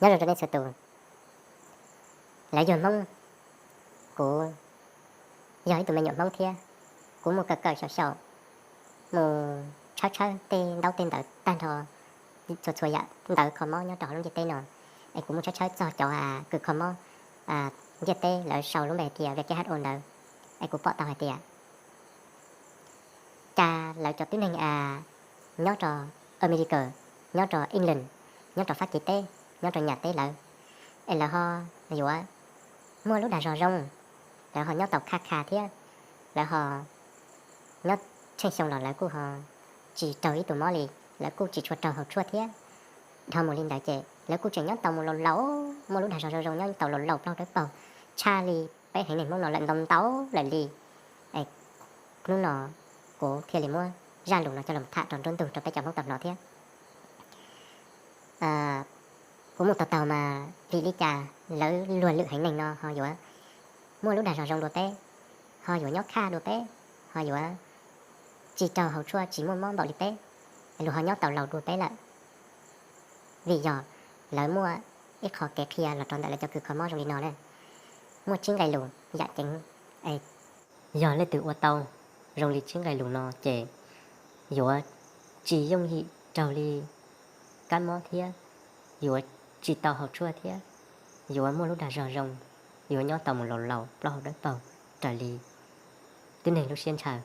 Nyob zoo rau nej txhua tus. Lawv yog Hmoob, kuv yog ib tug me nyuam Hmoob thiab. Kuv mus kawm kawm xyaum xyaum, mus tshawb tshawb tej ntaub tej ntawv tag nrho, txhua txhua yam ntawv kho mob nyob rau hauv lub ntiaj teb no. Es kuv mus tshawb tshawb txog cov kws kho mob ntiaj teb lawv sau lub npe hais tias W H O ntawd, es kuv pom tau hais tias cas lawv cov tib neeg nyob rau America, nyob rau England, nyob rau Fab Kis teb, nyob rau Nyab teb lawv, es lawv ho yuav muaj lub dag zog zoo, lawv ho nyob tau khaj kha thiab, lawv ho nyob tsheej xyoo los lawv kuj ho tsis raug ib tug mob li, lawv kuj tsis tshua raug haus tshuaj thiab. Dhau mus li ntawd ces lawv kuj tseem nyob tau mus laus laus, muaj lub dag zog zoo zoo nyob tau laus laus plaub dawb paug, tshaj li peb heev neeg Hmoob no lawm ntau ntau lawm li. Es hnub no kuv thiaj li muab zaj lus no coj los tham rau nruab ntug rau peb cov Hmoob tau hnov thiab. Kuv mus taug taug mas vim li cas lawv luag lwm heev neeg no ho yuav muaj lub dag zog zoo dua peb, ho yuav nyob khaj dua peb, ho yuav tsis raug haus tshuaj tsis muaj mob npaum li peb, luag ho nyob tau laus dua peb lawm. Vim yog lawv muaj ib qho kev qhia los rau ntawm lawv cov kws kho mob zoo li no na, muaj tsib nqe lus yam ceev. Yog leej twg ua tau zoo li tsib nqe lus no ces yuav tsis yooj yim raug li kab mob thiab, yuav tsis tau haus tshuaj thiab, yuav muaj lub dag zog zoo, yuav nyob tau mus laus laus plaub hau dawb paug raws li tib neeg lub siab ntshaw.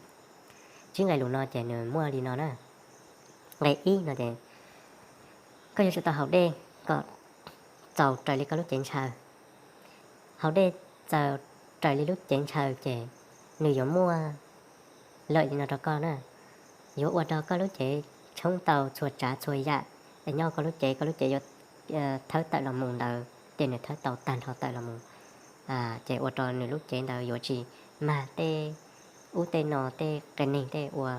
Tsib nqe lus no ces nws muaj li no na. Nqe ib no ces koj yuav tsum tau haus dej kom txaus raws li koj lub cev ntshaw. Haus dej txaus raws li lub cev ntshaw ces nws yuav muaj lawm li no rau koj na, yuav ua rau koj lub cev tshoob tau txhua tsav txhua yam, es nyob koj lub cev, koj lub cev yuav thawb tawm los mus ntawd ces nws thawb tau tag nrho tawm los mus, ces ua rau nws lub cev ntawd yuav tsis mag tej ub tej no tej qe neeg tej ua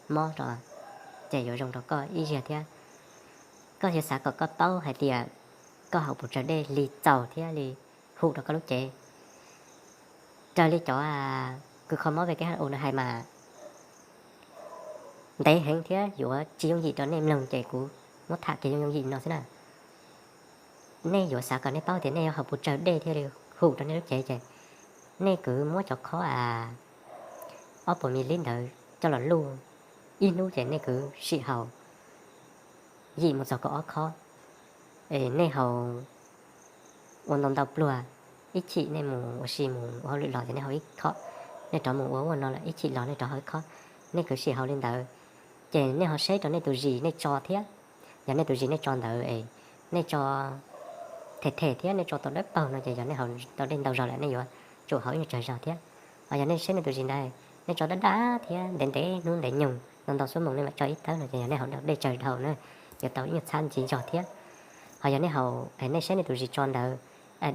mob rau, ces yuav zoo rau koj ib zaug thiab. Koj yuav xav kom koj paub hais tias koj haus puas tsawg dej li txaus thiab li hum rau koj lub cev. Raws li cov kws kho mob W H O no hais mas ntev heev thiab yuav tsis yooj yim rau nej mloog ces kuv muab tham kiag yooj yooj yim no xwb na. Nej yuav xav kom nej paub tias nej yuav haus puas tsawg dej thiaj li hum rau nej lub cev ces nej kwv muab cov khob ob puas mi li ntawd coj los luj ib hnub ces nej kwv sim haus yim mus txog kaum ob khob. Es nej haus ua ntau ntau pluag, ib chim nej mus ua si mus ua hauj lwm los ces nej haus ib khob, nej rov mus ua ua no lawm ib chim los nej rov haus ib khob. Nej kwv sim haus li ntawd ces nej ho saib rau nej tus zis nej tso thiab. Yog nej tus zis nej tso ntawd es nej tso them them thiab nej tso tau dawb paug no ces yog nej haus tau dej ntau zog lawm nej yuav tsum haus ib nyuag tsawg zog thiab. Ho yog nej saib nej tus zis ntawd nej tso daj daj thiab ntev ntev hnub ntev nyoog ntau ntau xuab moos nej mam tso ib tawb no ces yog nej haus dej tsawg dhau na, yuav tau ib nyuag txhab ntxiv zog thiab. Ho yog nej haus, nej saib nej tus zis tso ntawd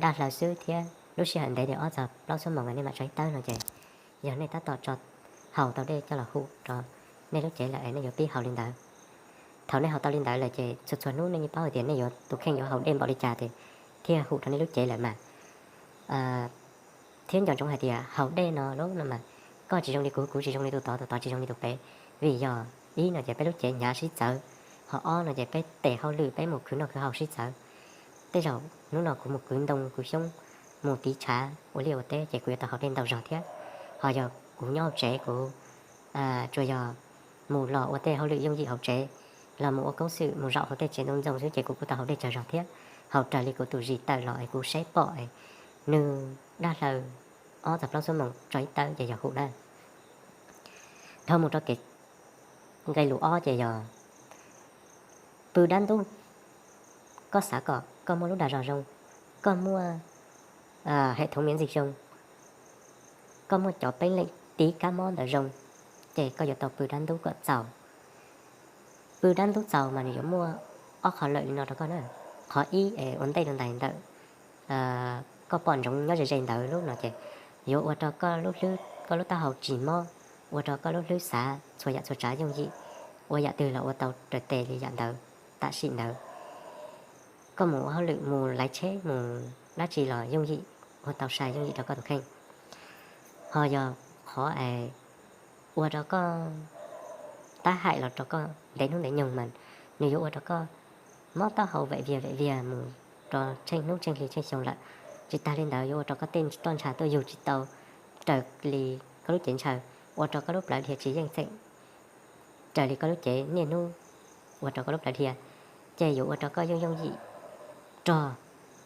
daj hlaws xwb thiab lub sij hawm ntev li ob txog plaub xuab moos nej mam tso ib tawb no ces yog nej tab tom tso, haus tau dej coj los hum rau nej lub cev lawm es nej yuav pib haus li ntawd. Thaum nej haus tau li ntawd lawm ces txhua txhua hnub nej yeej paub hais tias nej yuav tus kheej yuav haus dej npaum li cas ces thiaj hum rau nej lub cev lawm mas. Thiab nco ntsoov hais tias haus dej no lub no mas koj tsis zoo li kuv, kuv tsis zoo li tus tod, tus tod tsis zoo li tus pem. Vim yog ib no ces peb lub cev hnyav sib txawv, ho ob no ces peb tes hauj lwm peb mus khwv noj khwv haus sib txawv. Tej zaum hnub no kuv mus kwv ntoo kwv xyoob, mus tiv tshav ua liaj ua teb ces kuv yuav tau haus dej ntau zog thiab. Ho yog kuv nyob hauv tsev kuv tsuas yog mus los ua tej hauj lwm yooj yim hauv tsev, los mus ua koob xwm mus zaum hauv tej tsev ntoo ntxoo xwb ces kuv kuj tau haus dej tsawg zog thiab. Haus raws li kuv tus zis tawm los es kuv saib pom es nws daj hlaws ob txog plaub xuab moos tso ib tawb ces yog hum na. Dhau mus rau kev nqe lus ob ces yog pw dab ntub. Koj xav kom koj muaj lub dag zog zoo, koj muaj hem thoob miav ntxig zoo, koj muaj cov peeb leem tiv kab mob ntawd zoo, ces koj yuav tau pw dab ntub kom txaus. Pw dab ntub txaus mas nws yuav muaj ob qho lawm li no rau koj na. Qhov ib es ua ntej rau ntawm koj pom ntsoov nyob ze ze ntawd lub no ces yuav ua rau koj lub hlwb koj lub taub hau tsis mob, ua rau koj lub hlwb xav txhua yam txhua tsav yooj yim, ua yam twg los ua tau raws tes li yam ntawd tam sim ntawd. Koj mus ua hauj lwm mus laiv tsheb mus dab tsi los yooj yim, ua tau sai yooj yim rau koj tus kheej. Ho yog qhov es ua rau koj tab haim los rau koj ntev hnub ntev nyoog mas nws yuav ua rau koj mob taub hau vem viag vem viag mus rau tsheej hnub tsheej hli tsheej xyoo lawm. Tsis tas li ntawd yuav ua rau koj tej roj ntsha tuaj yug tsis tau raws li koj lub cev ntshaw, ua rau koj lub plawv dhia tsis yeej txheem raws li koj lub cev niaj hnub ua rau koj lub plawv dhia. Ces yuav ua rau koj yooj yooj yim rog,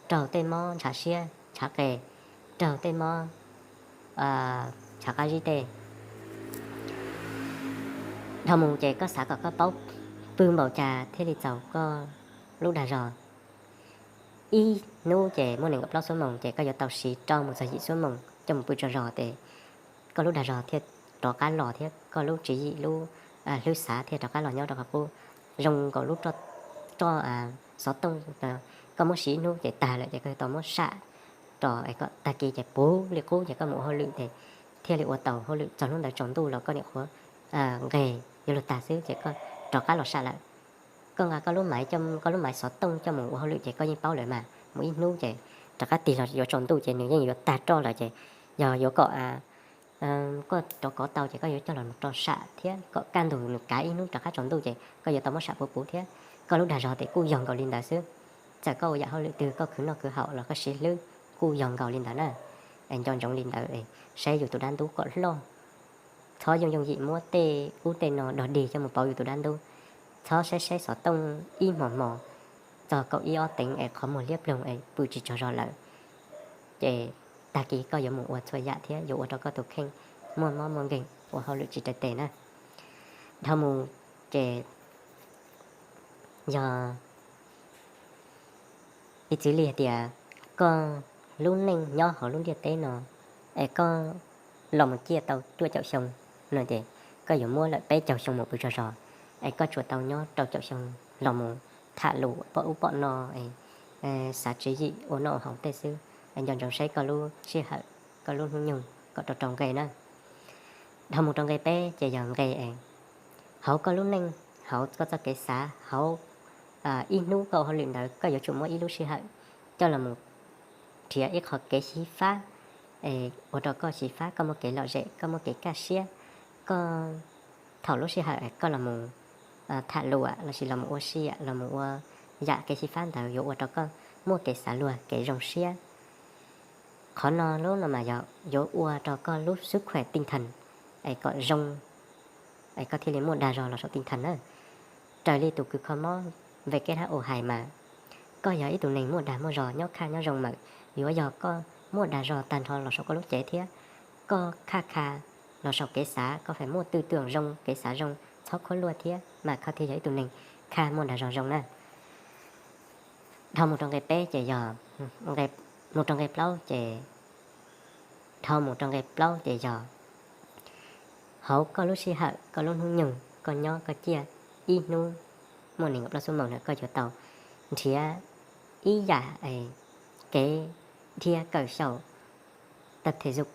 raug tej mob ntshav siab ntshav qe, raug tej mob ntshav qab zib tej. Dhau mus ces koj xav kom koj paub pw npaum cas thiaj li txaus koj lub dag zog. Ib hnub ces muaj nees nkaum plaub xuab moos ces koj yuav tau siv rau mus txog yim xuab moos coj mus pw tsaug zog ces koj lub dag zog thiaj rov qab los thiab koj lub tswv yim lub hlwb xav thiaj rov qab los nyob rau qhov qub. Zoo nkaus lub roj xov tooj, koj muab siv ib hnub ces tag lawm ces koj yuav tau muab sam rau es kom tag kis ces puv li qub ces koj mus ua hauj lwm ces thiaj li ua tau hauj lwm txog hnub ntawd tsaus ntuj los koj niam qhuav nqes yuav luag tag xwb ces koj rov qab los sam lawm. Koj nqa koj lub maiv, koj lub maiv xov tooj coj mus ua hauj lwm ces koj yeej paub lawm mas mus ib hnub ces rov qab tig los yuav tsaus ntuj ces nws yeej yuav tag roj lawm ces yog yuav kom koj rov kov tau ces koj yuav coj los rau sam thiab kom kaj ntug nws kav ib hnub rov qab tsaus ntuj ces koj yuav tau muab sam puv puv thiab. Koj lub dag zog ces kuj yog nkaus li ntawd xwb. Txawm koj ua yam hauj lwm twg koj khwv noj khwv haus los koj siv hlwb kuj yog nkaus li ntawd na. Nco ntsoov li ntawd saib yus tus dab ntub kom loj. Txhob yooj yooj yim muab tej ub tej no dog dig coj mus pauv yus tus dab ntub. Txhob saib saib xov tooj ib hmos hmo txog kaum ib ob teev es qhov muag liab ploog es pw tsis tsaug zog lawm ces tag kis koj yuav mus ua txhua yam thiab yuav ua rau koj tus kheej muaj mob muaj nkeeg ua hauj lwm tsis raws tes na. Dhau mus ces yog piv txwv li hais tias koj lub neej nyob hauv lub ntiaj teb no es koj los mus ciaj tau cuaj caum xyoo no ces koj yuav muab lawm peb caug xyoo mus pw tsaug zog es koj tsuas tau nyob rau caum xyoo los mus tham lus pom ub pom no, xav tswv yim ua noj ua haus tej xwb. Nco ntsoov saib koj lub sij hawm, koj lub hnub nyoog kom rau rau nqe na. Dhau mus rau nqe peb ces yog nqe es hauv koj lub neej, hauv koj txoj kev xav, hauv ib hnub koj ua hauj lwm ntawd koj yuav tsum muaj ib lub sij hawm coj los mus nrhiav ib qho kev xyiv fab, ua rau koj xyiv fab, koj muaj kev lom zem, koj muaj kev kaj siab, koj thaum lub sij hawm koj los mus tham luam lossis los mus ua si los mus ua yam kev xyiv fab ntawd yuav ua rau koj muaj kev xav luag kev zoo siab. Qhov no lub no mas yog yuav ua rau koj lub xub khuam tij thas es kom zoo es koj thiaj li muaj dag zog los saum tij thas na. Raws li tus kws kho mob W H O hais mas koj yog ib tug neeg muaj dag muaj zog nyob khaj nyob zoo mas yuav yog koj muaj dag zog tag nrho los saum koj lub cev thiab koj khaj kha los saum kev xav, koj feem muaj twj twm zoo, kev xav zoo, txhob khuab luaj thiab mas koj thiaj yog ib tug neeg khaj muaj dag zog zoo na. Dhau mus rau nqe peb ces yog, mus rau nqe plaub ces, dhau mus rau nqe plaub ces yog hauv koj lub sij hawm, koj lub hnub nyoog, koj nyob koj ciaj ib hnub muaj nees nkaum plaub xuab moos na koj yuav tau nrhiav ib yam kev dhia kawm xyaum, tập thể dục,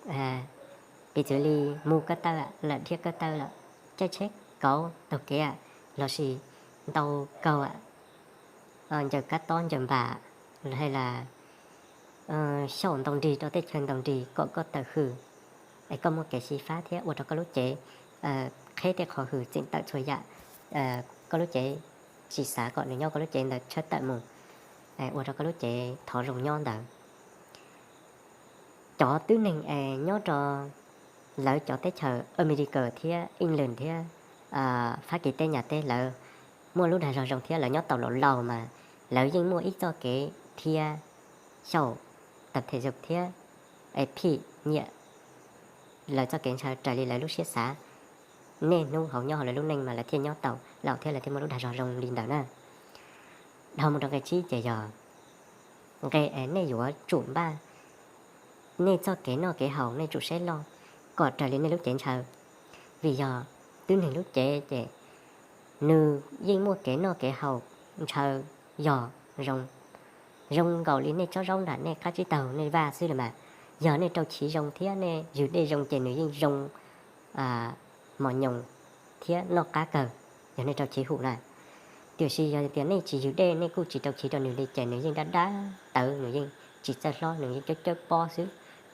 piv txwv li mus ko taw lawm, dhia ko taw lawm, caij tsheb kauv taug kev lossis ntaus kaug, ncaws kab tob ncaws npam, los sis xyaum ntaus nrig rau tej chaw ntaus nrig kom koj tawm hws es koj muaj kev xyiv fab thiab ua rau koj lub cev qheb tej qhov hws txeem tawm txhua yam. Koj lub cev tsis xav kom nws nyob koj lub cev ntawd tshawb tawm mus, ua rau koj lub cev thov zoo nyob ntawd. Cov tib neeg es nyob rau lawv cov teb chaws Amelikas thiab England thiab Fab Kis teb nyam teb lawv muaj lub dag zog zoo thiab lawv nyob tau laus laus mas lawv yeej muaj ib txoj kev dhia xyaum, tập thể dục thiab es phim nyiam lawv txoj kev ntshaw raws li lawv lub siab xav. Niaj hnub hauv nyob hauv lawv lub neej mas lawv thiaj nyob tau laus thiab lawv thiaj muaj lub dag zog zoo li ntawd na. Dhau mus rau nqe tsib ces yog nqe es nej yuav tsum npaj nej txoj kev noj kev haus nej tsum saib loj kom raws li nej lub cev ntshaw. Vim yog tib neeg lub cev ces nws yeej muaj kev noj kev haus ntshaw yog zoo, zoo nkaus li nej tsob zaub nram nej qab tsib taug nej vaj xwb los mas. Yog nej rau chiv zoo thiab nej ywg dej zoo ces nws yeej zoo mos nyoos thiab noj qab kawg, yog nej rau chiv hum na. Tiam sis yog tias nej tsis ywg dej, nej kuj tsis rau chiv rau nws li ces nws yeej daj daj tawv, nws yeej tsis txawj hlob, nws yeej cawb cawb pob xwb,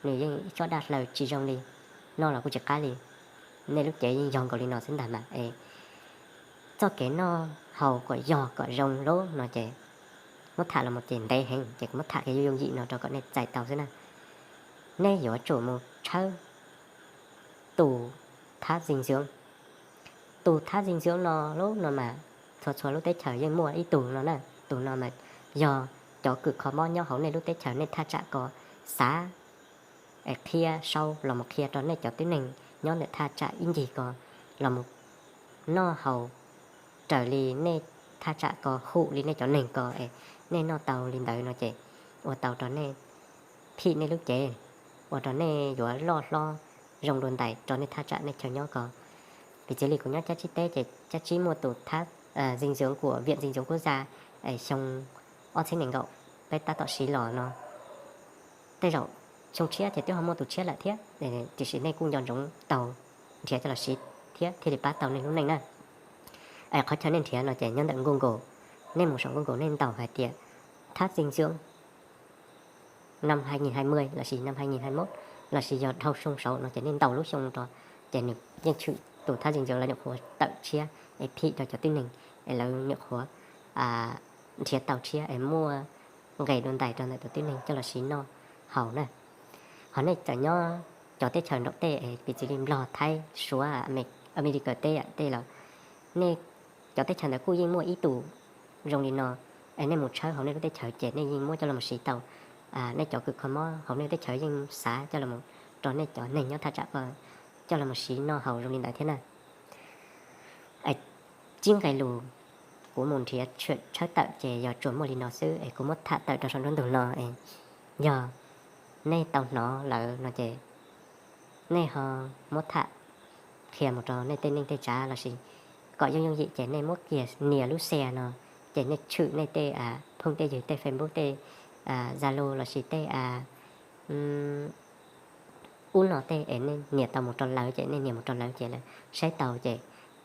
nws yeej ib tsob daj hlaws tsis zoo li, noj los kuj tsis qab li. Nej lub cev yeej yog nkaus li no xwb ntag mas es txoj kev noj haus kom yog kom zoo lub no ces muab tham los mus ces ntev heev, ces kuv muab tham kiag yooj yooj yim no rau kom nej txais tau xwb na. Nej yuav tsum mus tshawb tus thab zis ntxoov. Tus thab zis ntxoov no lub no mas txhua txhua lub teb chaws yeej muaj ib tug no na. Tus no mas yog cov kws kho mob nyob hauv nej lub teb chaws nej thaj tsam ko xav es qhia sau los mus qhia rau nej cov tib neeg nyob ntawm thaj tsam ib ncig ko los mus noj haus raws li nej thaj tsam ko, hum li nej cov neeg ko es nej noj tau li ntawd no ces ua tau rau nej phim nej lub cev, ua rau nej yuav loj hlob zoo dua ntais rau nej thaj tsam nej chaw nyob ko. Piv txwv li kuv nyob Cab Tsib teb ces Cab Tsib muaj tus thab zis ntxoov kuas Viam Zis Ntxoov Kuab Za xyoo ob txhiab nees nkaum peb tab tom siv los no. Tej zaum xyoo tshiab ces twb ho muaj tus tshiab lawm thiab, tiam sis nej kuj nco ntsoov taug nrhiav coj los siv thiab thiaj li pab tau nej lub neej na. Es qhov chaw nej nrhiav no ces nyob ntawm Google, nej mus saum Google nej ntaus hais tias thab zis ntxoov năm hai nghìn hai mươi lossis năm hai nghìn hai mươi mốt lossis yog dhau xyoo saud no ces nej ntaus lub xyoo rau, ces nws yeej tshwm tus thab zis ntxoov lawv nyuam qhuav tawm tshiab es phim rau cov tib neeg es lawv nyuam qhuav nrhiav tau tshiab es muaj nqes dua ntais rau ntawm tus tib neeg coj los siv noj haus na. Ho nej txawm nyob cov teb chaws nraum tej es piv txwv li Nplog, Thaib, Suav, Amelikas teb tej los, nej cov teb chaws ntawd kuj yeej muaj ib tus zoo li no, es nej mus tshawb hauv nej lub teb chaws ces nej yeej muab coj los mus siv tau. Nej cov kws kho mob hauv nej lub teb chaws yeej xav coj los rau nej cov neeg nyob thaj tsam ko coj los mus siv noj haus zoo li ntawd thiab na. Tsib nqe lus kuv mus nrhiav tshawb tawm ces yog tsuas muaj li no xwb es kuv muab tham tawm rau saum nruab ntug no es yog nej tau hnov lawm no ces nej ho muab tham qhia mus rau nej tej neej tej tsav lossis kom yooj yooj yim ces nej muab kiag nias lub share no, ces nej tshwm nej tej phooj tej ywg tej Facebook tej Zalo lossis tej ub no tej es nej nias tau mus rau lawv ces nej nias mus rau lawv ces lawv saib tau ces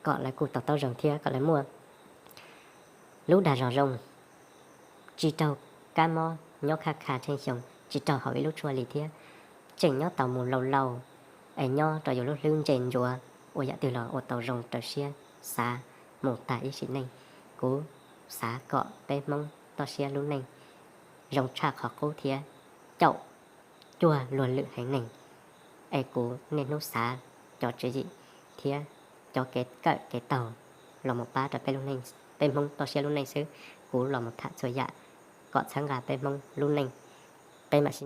kom lawv kuj to taub zoo thiab kom lawv muaj lub dag zog zoo, tsis raug kab mob nyob khaj kha tsheej xyoo, tsis raug haus ib lub tshuaj li thiab. Tseem nyob tau mus laus laus es nyob rau yus lub hlwb ntse ntsuav, ua yam twg los ua tau zoo raws siab xav mus tag ib sim neej. Kuv xav kom peb Hmoob toj siab lub neej zoo tshaj qhov qub thiab caum cuag luag lwm haiv neeg. Es kuv niaj hnub xav cov tswv yim thiab cov kev kawm kev taug los mus pab rau peb lub neej, peb Hmoob toj siab lub neej xwb. Kuv los mus tham txhua yam kom txhawb nqa peb Hmoob lub neej, peb mam sib